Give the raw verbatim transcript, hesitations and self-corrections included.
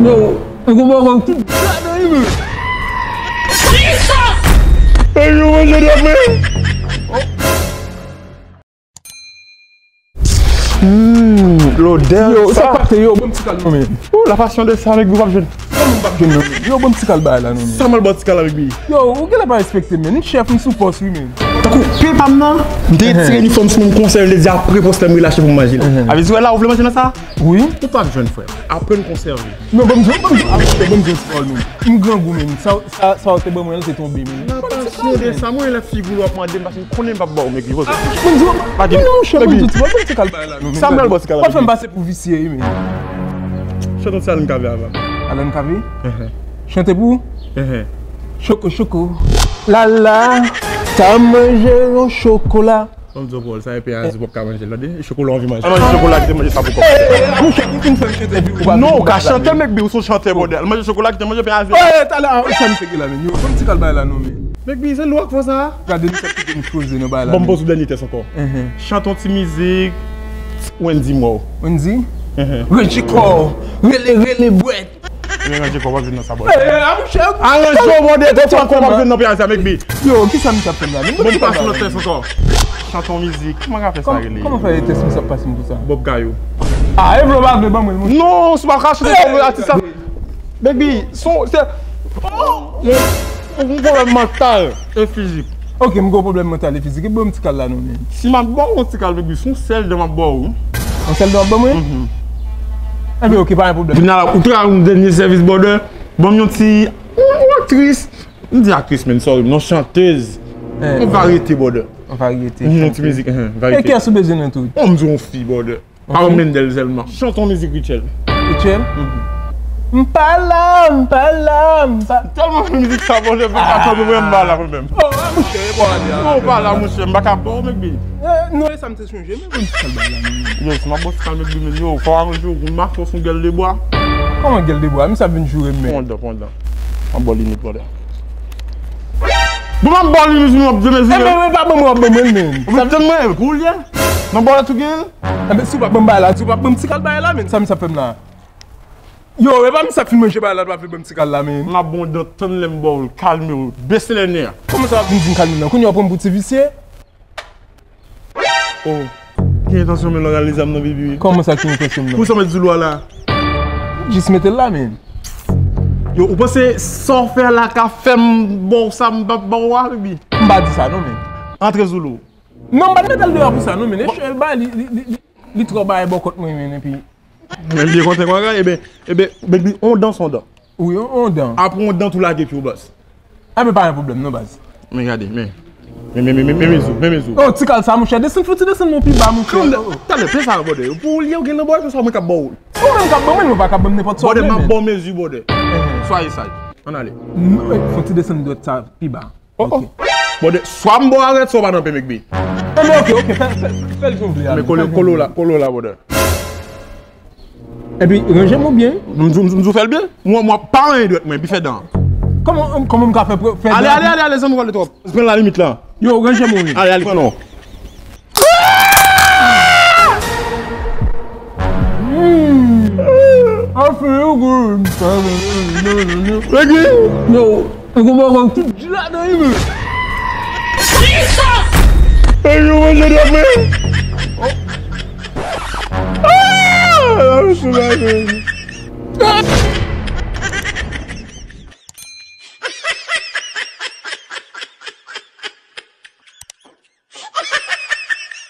Yo, ou konprann tout ladan li, men. Ey, yo manje dòt, men. Hmm, lodè. Yo, sa k pase, yo, ban m ti kal non, men. Oh, la passion de ça, nèg, ou p ap jwenn. Sa moun p ap jwenn non, men. Yo, ban m ti kal bagay la non, men. Sa m al ba w ti kal avèk bi. Yo, ou genlè pa respekte m, men. M chèf, m sou pòs, wi, men. Tankou pen pa m nan, m te retire inifòm sou mwen, m konsève, m te di apre pòs la m relache pou m manje l. Avè di, wè la, ou vle manje nan sa? Wi. Ou p ap jwenn, frè. Aprann konsève. Non, ban m di, ban m di, ban m di yon ti pawòl, men. M grangou, men. Sa, sa, sa w te ban mwen, l te tonbe, men. Nan pa chire sa, mwen, lè figi w ap mande m, paske m konnen m p ap ba w, men ki koze. Ban m di, non, monchè, ban m di yon ti pawòl, ban m ti kal bagay la, non, men. Sa m pral ba w ti kal la. W ap fè m pase pou visye, wi, men. Chante yon ti Alan Cavé avan. Alan Cavé? Chante pou ou? Choko, choko. Lala, ta manje yon chokola. Ban m di w, Paul, sa e pen azi w p ap ka manje l, tande? E chokola w anvi manje. Al manje chokola ki te manje sa pou kòm. Mouche, ou fin fè m chante epi ou pa... Non, ou ka chante, men bi, ou se yon chantè, bòdè. Al manje chokola ki te manje pen azi. Talè a, ou sa m fè la, men. Yo, ban m ti kal bagay la, non, men. Mèk bi, se lou ak fò sa. Gade, nou sa kite nou choze nan bagay la. Bon, m poze w dènye tès ankò. Chante yon ti mizik Wendy Moore. Wendy? Ranje kò, rele, rele bwèt. Ranje kò, w ap jwenn nan sa, bòdè. Aranje w, bòdè, te fè ankò, w ap jwenn nan pen azi a, mèk bi. Yo, kisa misye ap fè m la? Bon, m pase yon lòt tès ankò. Chante yon mizik. Kòman ka fè sa rele? Kòman fè tès misye ap pase m konsa? Bob Gayou. Ah, e vle w pa vle, ban mwen l, monchè. Non, si w pa ka chante, kòman atis sa. Baby, son, se, oh, yon, yon pwoblèm mantal e fizik. Ok, m gen yon pwoblèm mantal e fizik. E ban m ti kal la non, men. Si m ap ba w yon ti kal, baby, se yon sèl dan m ap ba w, wi. Yon sèl dan w ap ban mwen? Enben, ok, pa gen pwoblèm. Vin la, ou te ka yon dènye sèvis, bòdè. Ban m yon ti, yon, yon aktris. M di aktris, men, sorry, m yon chantèz. Yon varyete, bòdè. Yon varyete. Yon ti mizik, varyete. E kiyès ou bezwen nan tout? Bon, m di yon fi, bòdè. Pa ban m Mendel sèlman. Chante yon mizik Rutshelle. Rutshelle? M pa la, m pa la, m pa... Tèlman fè mizik sa, bòdè, m pa ka tann mwen, m pa la mwen menm. Oh, ah, monchè, e bò a di a. Non, pa la, monchè, m pa ka ba w, mèk bi. Non, e sa m te chonje, men bon, ti kal bagay la, men. Yo, si m ap ba w ti kal, mèk bi, men yo, fò w aranje w, ou mache w se yon gèl de bwa. Kòman gèl de bwa? Misye ap vin joure m, men. Pran dan, pran dan. M ap ba w limit, bòdè. Bon, m ap ba w limit, nou ap de mezi, yo. Enben, pa ban mwen, w ap ban mwen, men. Ou mèt tann mwen, pou w l ye? Nan bò la tou gen l? Enben, si w pa ban m bagay la, si w pa ban m ti kal bagay la, men, sa misye ap fè m la? Yo, e pa misye ap fin manje bagay la, l pa vle ban m ti kal la, men. M ap ba w dan, tann lè m ba w l, kalme w, bese lè nè a. Kòman sa w ap vin di m kalme nan? Kounye a w pran m pou ti visye? Oh, gen entansyon men lòt al li zam nan, baby. Kòman sa ki entansyon m nan? Pou sa w mèt di lwa la? Jis mete l la, men. Yo, ou panse sa w fè la ka fè m ba w sa m p ap ba w a, baby? M pa di sa non, men. Antre Zulu. Non, m pa t met al deyò pou sa non, men. Eche, ba, li, li, li, li, li twò bay bò kont mwen, men, epi... Men byen kontan konsa, eben, eben, baby, on dan, se on dan. Wi, on, on dan. Apre on dan, tou lage pye w, baz. Enben, pa gen pwoblèm non, baz. Men gade, men. Men, men, men, men, men, men zo, men, men zo. Oh, ti kal sa, monchè, desann, fò ti desann non pi ba, monchè. Talè, talè, fè sa, bòdè. Pou ou li, ou gen nan bòdè, fè sa, mwen k ap ba w. Ou menm k ap ban mwen, mwen pa ka ban m nenpòt sa w vle, men. Bòdè, m ap ba w mezi, bòdè. Swa esaj. Ann ale. Non, fò ti desann dwèt sa pi ba. Oh, oh. Bòdè, swa m ba w arèt, swa w pa nan pen, mèk bi. Enben, ok, ok, fè, fè, fè l jan w vle a. Men kole, kole w la, kole w la, bòdè. Epi, ranje m ou byen. M di w, m di w fè l byen. Mwen, mwen pa anyen dwèt mwen, epi fè dan. Kòman, kòman m ka fè, fè dan? Ale, ale, ale, ale, zanmi, w ale twòp. Pran la limit la. Yo, ranje m ou, wi. Ale, ale, pran non. Hmm. Afe yo gwo. Yo, ou konprann tout di ladan li, men. Ey, yo manje dòt, men. Ah, sou la, men.